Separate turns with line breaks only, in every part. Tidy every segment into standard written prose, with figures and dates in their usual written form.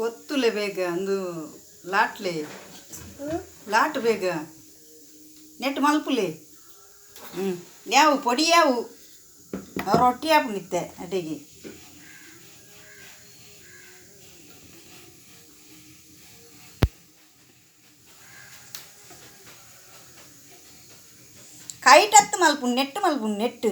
ಒತ್ತುಲೆ ಬೇಗ ಅಂದು ಲಾಟ್ಲೆ ಲಾಟ್ ಬೇಗ ನೆಟ್ ಮಲ್ಪುಲೆ. ಹ್ಞೂ ಯಾವು ಪೊಡಿ ಯಾವು ರೊಟ್ಟಿ ಆಪುನಿತ್ತೆ ಅಡೆಗೆ. ಕೈಟತ್ತು ಮಲ್ಪುಂಡು ನೆಟ್ ಮಲ್ಪುಂಡು ನೆಟ್.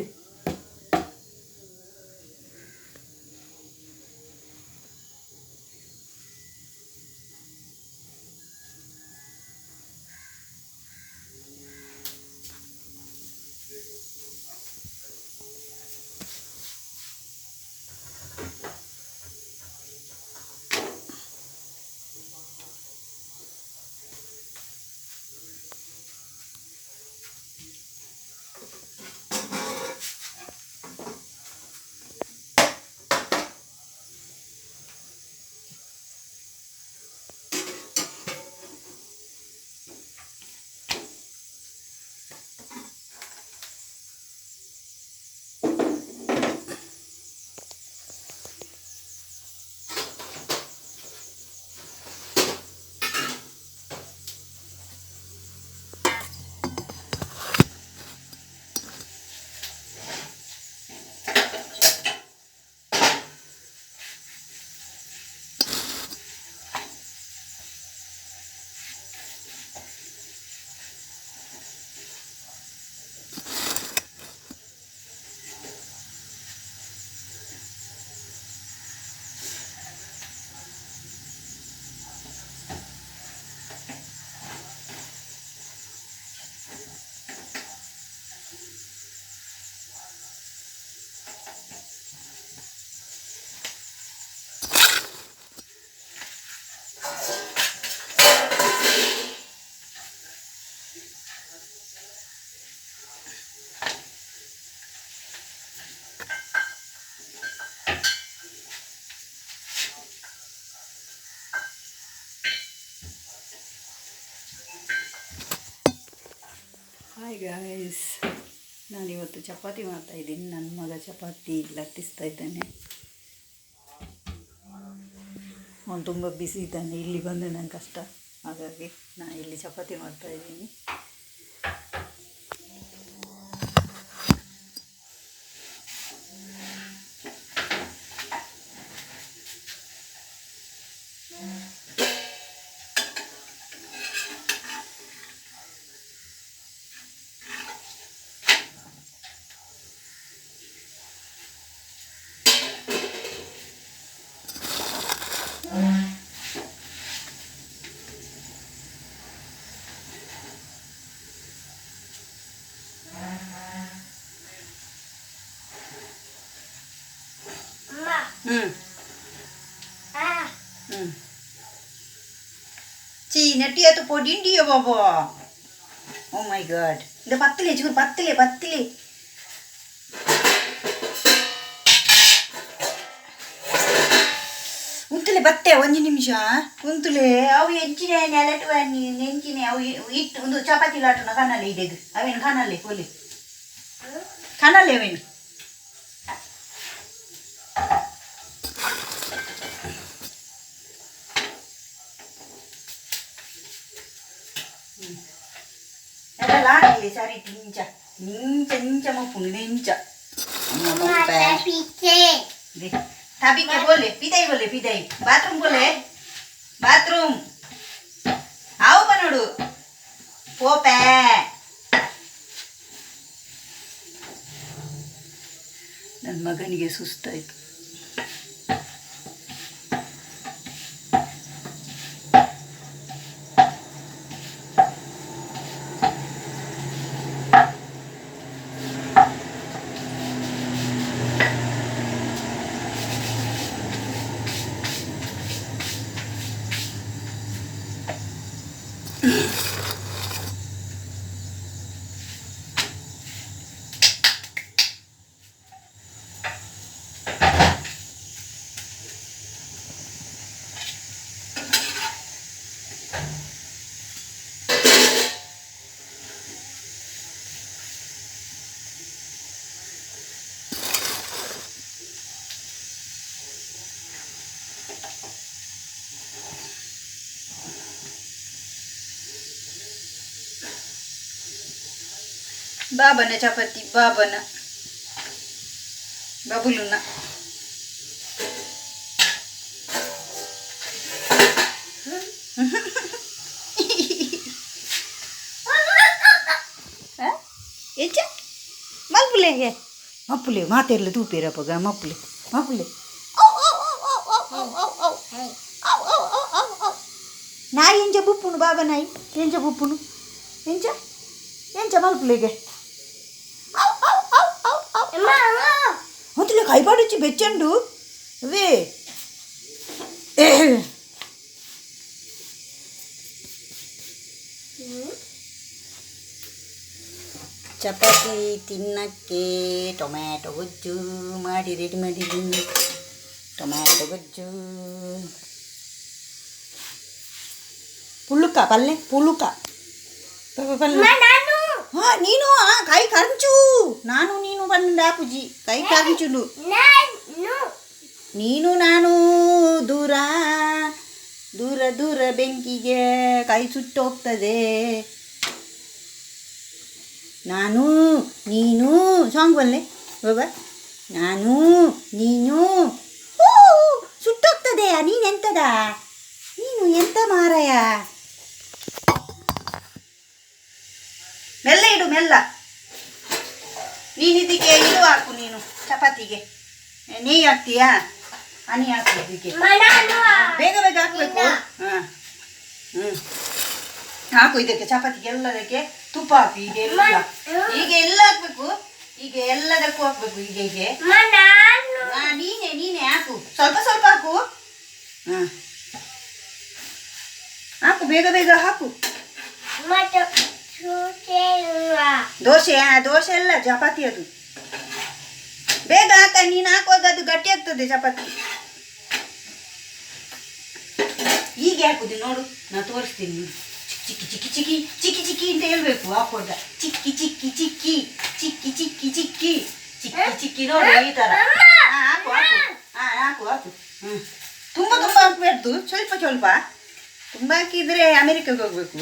ಹಾಯ್ ಗಾಯ್ಸ್, ನಾನಿವತ್ತು ಚಪಾತಿ ಮಾಡ್ತಾಯಿದ್ದೀನಿ. ನನ್ನ ಮಗ ಚಪಾತಿ ಲಟ್ಟಿಸ್ತಾ ಇದ್ದಾನೆ. ಅವನು ತುಂಬ ಬಿಸಿ ಇದ್ದಾನೆ, ಇಲ್ಲಿ ಬಂದರೆ ನಂಗೆ ಕಷ್ಟ. ಹಾಗಾಗಿ ನಾನು ಇಲ್ಲಿ ಚಪಾತಿ ಮಾಡ್ತಾಯಿದ್ದೀನಿ. ಹ್ಞೂ ಹ್ಞೂ ಚೀ ನೆಟ್ಟಿಯಾತು ಪೊಡಿ ಬಾಬಾ. ಓ ಮೈ ಗಾಡ್, ಇದು ಪತ್ತಲೆ ಚೂರು ಪತ್ತಲೆ ಪತ್ತಲೆ. ಉಂತುಲೆ ಬತ್ತೆ ಒಂಜಿ ನಿಮಿಷ ಉಂತುಲೆ. ಅವು ಎಂಚಿನೆ ನೆಲಟು ನೆಂಚಿನೆ ಅವು ಇಟ್ಟು ಒಂದು ಚಪಾತಿ ಲಾಟುನ ಕಾಣಲೆ ಇಡೆಗ್ ಅವೇನು ಕಾಣಲೆ ಪೋಲಿ ಕಾಣಲೆ ಅವೇನು. ಲಾಟ್ಲೆ ಸರಿ ಇಂಚ ಇಂಚ ಇಂಚ ಮಪ್ಪುಂಡು ಇಂಚ. थापिके बोले पिदाई बोले पिदाई बाथरूम बोले बाथरूम आవు పనుడు పోపే. ನನ್ನ ಮಗನಿಗೆ ಸುಸ್ತಾಯಿತು. ಬಾಬನ ಚಪಾತಿ ಬಾಬನ ಬಬುಲುನ ಎಂಚ ಮಲ್ಪುಲೆ ಮಪ್ಪುಲೆ ಮಾತೆರ್ಲ ತೂಪೇರಪ್ಪಗ ಮಪ್ಪುಲೆ ಮಪ್ಪುಲೆ ನಾಯಿ ಎಂಚ ಬುಪ್ಪುನು ಬಾಬಾ ನಾಯಿ ಎಂಚ ಬುಪ್ಪುನು ಎಂಚ ಎಂಚ ಮಲ್ಪುಲೆಗೆ ಮೊದಲು ಕೈಪಾಡುಚ್ಚಿ ಬೆಚ್ಚಂಡು ಅವೇ ಚಪಾತಿ ತಿನ್ನಕ್ಕೆ ಟೊಮ್ಯಾಟೊ ಗೊಜ್ಜು ಮಾಡಿ ರೆಡಿ ಮಾಡಿದ್ದೀನಿ. ಟೊಮ್ಯಾಟೊ ಗೊಜ್ಜು ಪುಳ್ಳುಕ ಪಲ್ಲೆ ಪುಳುಕ ಪಲ್ಲೆ. ಹಾಂ ನೀನು ಕೈ ಕರಂಚು ನಾನು ನೀನು ಬಂದ ಪುಜಿ ಕೈ ಕರಂಚುಡು ನೀನು ನಾನು ದೂರ ದೂರ ದೂರ ಬೆಂಕಿಗೆ ಕೈ ಸುಟ್ಟೋಗ್ತದೆ. ನಾನು ನೀನು ಸಾಂಗ್ ಬಲ್ಲೆ ಬಾಬಾ ನಾನು ನೀನು ಸುಟ್ಟೋಗ್ತದೆ. ನೀನು ಎಂತದ ನೀನು ಎಂತ ಮಾರಾಯ. ಮೆಲ್ಲ ಇಡು ಮೆಲ್ಲ. ನೀನು ಇದಕ್ಕೆ ಇದು ಹಾಕು. ನೀನು ಚಪಾತಿಗೆ ನೆಯ್ಯಿ ಹಾಕ್ತೀಯಾ? ಹನಿ ಹಾಕು ಇದಕ್ಕೆ. ಬೇಗ ಬೇಗ ಹಾಕ್ಬೇಕು. ಹಾಂ ಹ್ಞೂ ಹಾಕು ಇದಕ್ಕೆ ಚಪಾತಿಗೆ ಎಲ್ಲದಕ್ಕೆ ತುಪ್ಪ ಹಾಕು. ಈಗ ಎಲ್ಲ ಈಗ ಎಲ್ಲ ಹಾಕ್ಬೇಕು. ಈಗ ಎಲ್ಲದಕ್ಕೂ ಹಾಕ್ಬೇಕು. ಈಗ ಹೀಗೆ ನೀನೆ ನೀನೆ ಹಾಕು. ಸ್ವಲ್ಪ ಸ್ವಲ್ಪ ಹಾಕು. ಹಾಂ ಹಾಕು ಬೇಗ ಬೇಗ ಹಾಕು. ದೋಸೆ ದೋಸೆ ಅಲ್ಲ ಚಪಾತಿ ಅದು. ಬೇಗ ಹಾಕ. ನೀನು ಹಾಕುವಾಗ ಅದು ಗಟ್ಟಿ ಆಗ್ತದೆ ಚಪಾತಿ. ಹೀಗೆ ಹಾಕುದು ನೋಡು, ನಾ ತೋರಿಸ್ತೀನಿ. ಚಿಕ್ಕಿ ಚಿಕ್ಕಿ ಚಿಕ್ಕಿ ಚಿಕ್ಕಿ ಚಿಕ್ಕಿ ಅಂತ ಹೇಳ್ಬೇಕು ಹಾಕುವಾಗ. ಚಿಕ್ಕಿ ಚಿಕ್ಕಿ ಚಿಕ್ಕಿ ಚಿಕ್ಕಿ ಚಿಕ್ಕಿ ಚಿಕ್ಕಿ ಚಿಕ್ಕಿ ಚಿಕ್ಕಿ ನೋಡು ಈ ತರ. ಹಾಕು ಹಾಕು. ಹಾಂ ಹಾಕು ಹಾಕು. ಹ್ಞೂ ತುಂಬ ತುಂಬ ಹಾಕ್ಬಾರ್ದು, ಸ್ವಲ್ಪ ಸ್ವಲ್ಪ. ತುಂಬ ಹಾಕಿದರೆ ಅಮೆರಿಕಕ್ಕೆ ಹೋಗ್ಬೇಕು.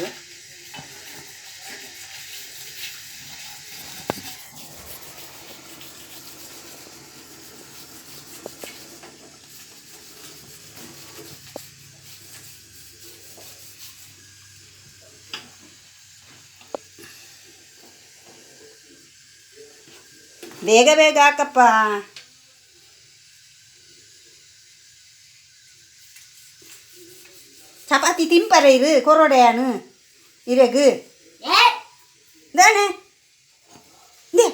ಬೇಗ ಬೇಗ ಹಾಕಪ್ಪ. ಚಪಾತಿ ತಿಂಪರೆ ಇರು ಕೊರೊಡೆಯಾನು ಇರಗು ದಾನೆ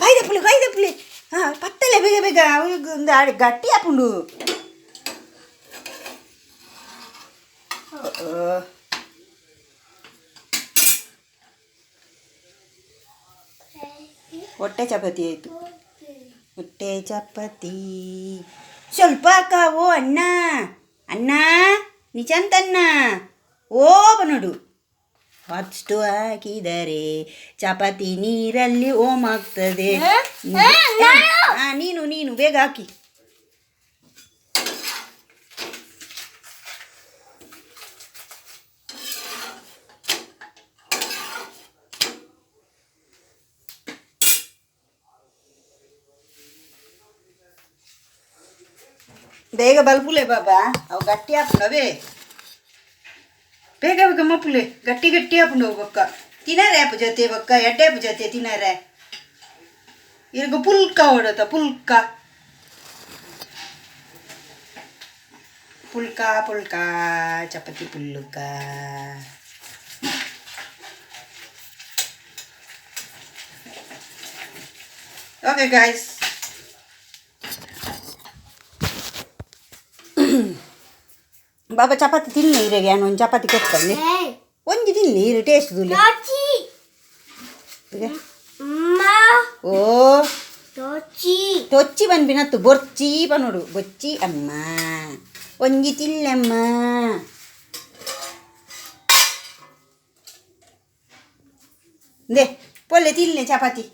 ಕೈದಪ್ಪುಲಿ ಕೈದಪ್ಪುಲಿ. ಹಾಂ ಪತ್ತಲೆ ಬೇಗ ಬೇಗ ಒಂದು ಗಟ್ಟಿ ಹಾಪುಂಡು. ಹೊಟ್ಟೆ ಚಪಾತಿ ಆಯಿತು. ಹೊಟ್ಟೆ ಚಪಾತಿ ಸ್ವಲ್ಪ ಹಾಕಾವೋ ಅಣ್ಣ ಅಣ್ಣ ನಿಜಂತಣ್ಣ ಓ ಬನೋಡು. ಅಷ್ಟು ಹಾಕಿದರೆ ಚಪಾತಿ ನೀರಲ್ಲಿ ಓಮ್ ಆಗ್ತದೆ. ನೀನು ನೀನು ಬೇಗ ಹಾಕಿ. ಬೇಗ ಬಲ್ಪುಲೆ ಬಾಬಾ, ಅವು ಗಟ್ಟಿ ಹಾಪುಂಡು. ಬೇಗ ಬೇಗ ಮಪ್ಪುಲೆ ಗಟ್ಟಿ ಗಟ್ಟಿ ಹಾಪುಂಡು. ಬೊಕ್ಕ ತಿನ್ನರೆ ಆಪು ಜೊತೆ ಬೊಕ್ಕ ಎಡ್ಡೆ ಆಪು ಜೊತೆ ತಿನ್ನರೆ. ಇರ್ಗ ಪುಲ್ಕ ಹೊಡತ ಪುಲ್ಕ ಪುಲ್ಕ ಪುಲ್ಕ ಚಪಾತಿ ಪುಲ್ಲುಕ. ಓಕೆ ಗಾಯ್ಸ್, ಬಾಬಾ ಚಪಾತಿ ತಿನ್ನಿ ಇರೆಗೆ. ನಾನು ಒಂದು ಚಪಾತಿ ಕೊಡ್ತಾನೆ ಒಂಜಿ ತಿನ್ನಿ ಇರು ಟೇಸ್ಟ್ ತುಲೆ. ಓ ತೊಚ್ಚಿ ಪನ್ಪಿನತ್ತು ಬೊರ್ಚಿ ಪನೋಡು ಬೊಚ್ಚಿ ಅಮ್ಮ ಒಂಜಿ ತಿಲ್ಲಮ್ಮ. ದೆ ಪೊಲ್ಲೆ ತಿನ್ನೆ ಚಪಾತಿ.